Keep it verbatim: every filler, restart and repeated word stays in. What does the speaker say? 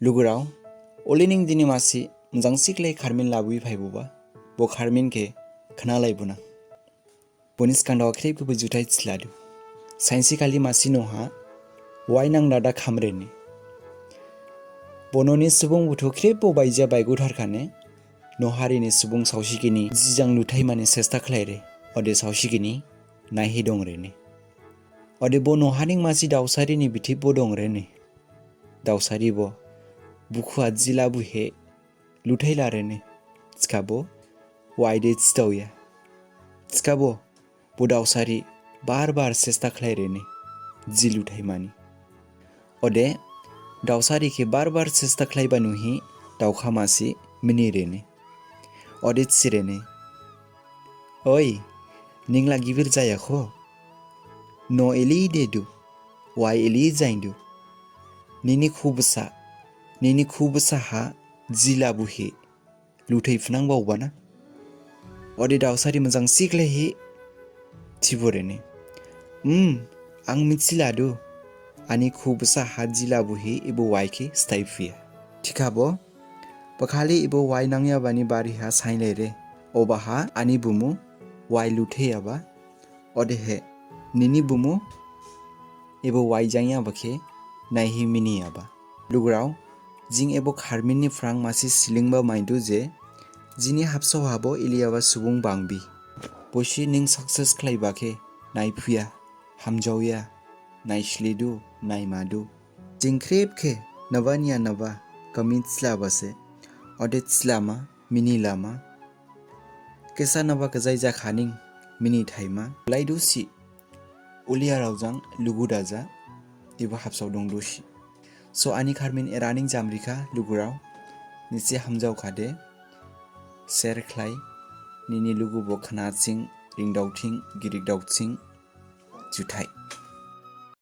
Lugurao, olei ning dini masi mjang sikhlai kharmin labuhi phaibuba, bo kharmin khe khnalaibu nang. Boni sgang dao khrip khebo juthai thiladu. Sainsi khali masi noha wai nang dada khamrene. Bo nohni subung buthu khrip bo baija baigu tharkhane, noharini subung saosigini jijang luthai mani sesta khlaire, ode saosigini naihi dongrene. Ode bo nohaning masi daosarini bithi bo dongrene. Daosari bo bukhu ha ji labuhi luthai larene. Thikhabo wai de thidaoya. Thikhabo bo daosari bar bar sesta khlairene ji luthai mani. Ode daosari khe bar bar sesta khlaiba nuhi daokha masi minirene. Ode thirene, "Oi, ningla gibir jayakho? Noh elei dedu, wai elei jaindu. Nini khubsa, nini khubsa ha ji labuhi luthai phnang baobana?" Ode daosari mjang sikhlaihi thiborene, "Um, ang mithiladu, ani khubsa ha ji labuhi ebo wai khe sthai phuya." Thikhabo bakhali ebo wai nangyabani bari ha sainlaire, obaha ani bumu wai luthai yaba, odehe nini bumu ebo wai jangya bakhe naihi mini yaba. Lugurao, jing ebo kharmin ni phrang masi slingba maidu je, jini habsao habo elei yaba subung bangbi. Bosi ning success khlaiba khe naiphuya, hamjaoya, naisledu, naimadu. Jing khrip khe nabaniya naba kami thilabase, ode thilama, mini lama. Kesa naba kajai jakhaning mini thaima. Laidusi, uliya raojang lugu daja, ebo habsao dongdusi. So ani kharmin eraning jamrikha lugurao, nisi hamjaokhade share khlai, nini lugu bo khnathing, ringdaothing, girikdaothing. Juthai.